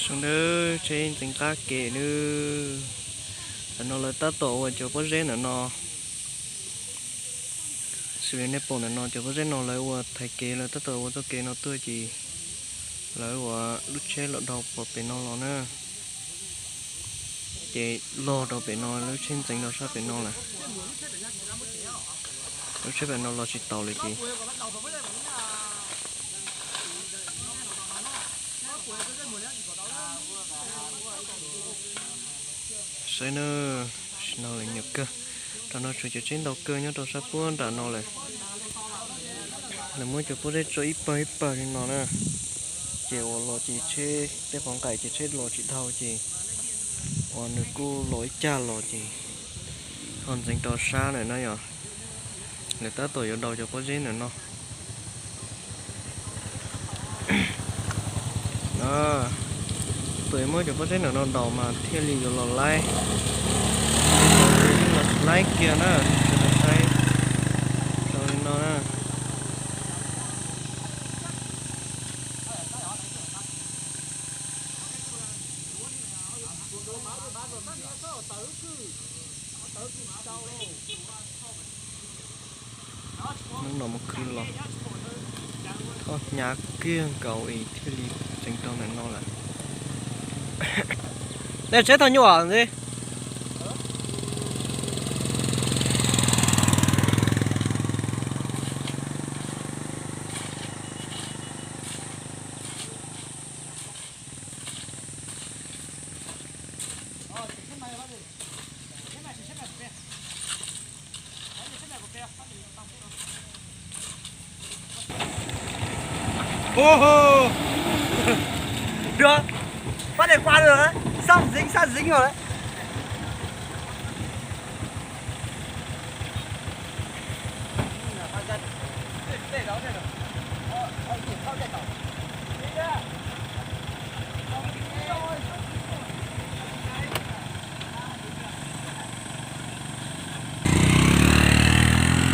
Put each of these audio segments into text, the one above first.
Tsoom nawb, tsheb ntxeev qab kev nawb. Ntawm no lawv tab tom ua cov pob zeb ntawm no. Xws li nej pom ntawm no cov pob zeb no lawv ua thaiv kev, lawv tab tom ua txoj kev no tuaj ces lawv ua lub tsheb los dhau pem no los na. Ces log rau pem no, lub tsheb ntxeev rau sab pem no lawm. Lub tsheb pem no los tsis taus lawm ces saib na, sim no lawv nyuam kawg. Tam no tshuav cov tsheb ntau kawg nyob rau sab puag nram no lawm. Lawv muab cov pob zeb tso ib pawg ib pawg li no na. Ces uas los ces tsheb tej qhov nqaim ces tsheb los tsis dhau ces uas nws kuj los ib cag los ces ho ntxeev rau sab lawm na yom. Lawv tab tom yuav daus cov pob zeb ntawm no. Tab tom muab cov pob zeb ntawm no daus mas thiaj li yuav los laib. Los laib kiag na, saib li no na. Hnub no mus khwv los, koj hnyav kiag nkaus es thiaj li tseev rau ntawm no lawm. Nej tsheb thaum nyuaj ntxiv. Ôh, pab de qua lawm, sab ntxeev sab ntxeev os.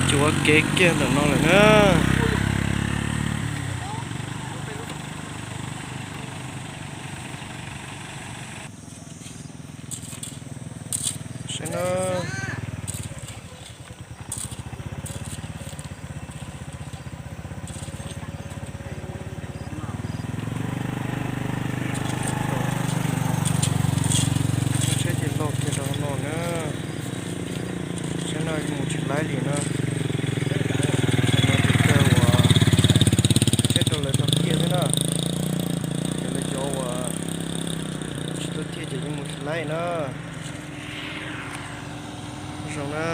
Tsis ua kev kiag ntawm no lawm na. Saib na. Tsheb ces loj kiag rau no na. Tsheb no mus tsis laib li na. Tsheb no twb kawg uas tsheb rau lawv tau kiag xwb na. Yog lawv cov uas tsis tau kiag ces yeej mus tsis laib na. Zoo na.